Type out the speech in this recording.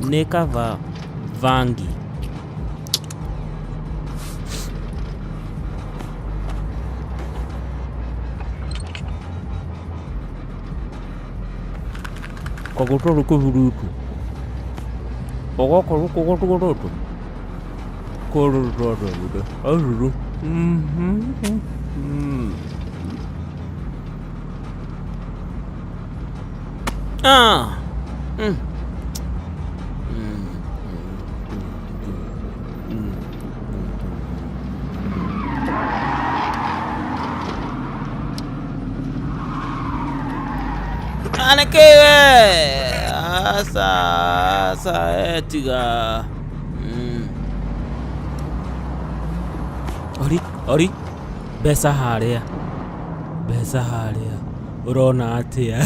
Nĩ kaba bangi. Kagũtarĩ kĩbiriti. Ũgakorwo kũgũtũ gũtũ. Ah. Anake we! Aca, aca, eh, tiga. Ori, ori, mbeca harĩa, mbeca harĩa, ũrona atĩa?